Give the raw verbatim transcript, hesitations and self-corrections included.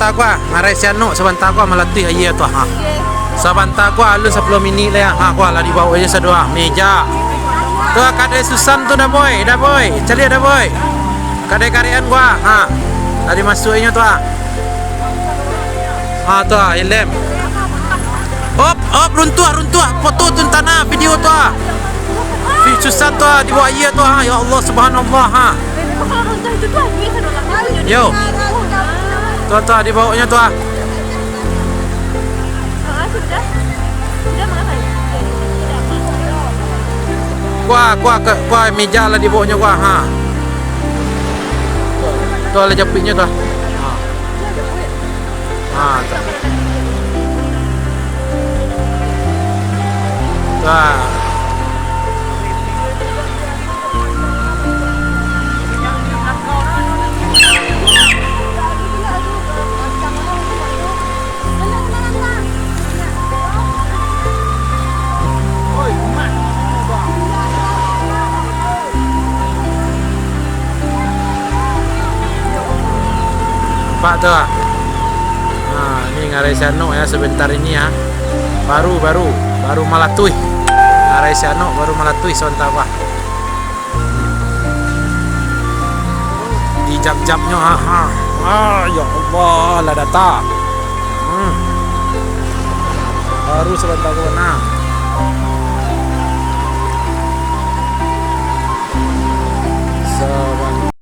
Sabanta ko ah, ngarai si Anok, sabanta ko ah, malatuih aia tu ah. Ha. Sabanta ko ah, alun sapuluah minik lai ah. Ha, ko ah, lah dibaok aia sado ah, meja. Tu ah, kadai Susan tu, Da Boy, Da Boy. Caliak, Da Boy. Kadai karean ko ah. Ha. Lah dimasuak inyo tu ah. Ha, tu ah, helm. Op, op, runtuah, runtuah. Foto tu tanah, video tu ah. Susan tu ah, dibaok aia tu ah. Ya Allah, subhanallah, ha. Yo. Tu ah, tu ah, dibaoknyo tu ah. Ko ah, ko ah, ko ah, meja lah dibaoknyo ko ah, ha. Tu ah, lah japuiknyo tu ah. Ha. Ha, tu. Tu ah. Nampak tu ah. Ha, ni ngarai si Anok ya, sebentar ini ya. Baru, baru, baru malatuih. Ngarai si Anok baru malatuih sabanta ko ah. Dijap-japnyo, ha, ha. Ah, ya Allah, lah datang. Hmm. Baru sabanta ko, nah.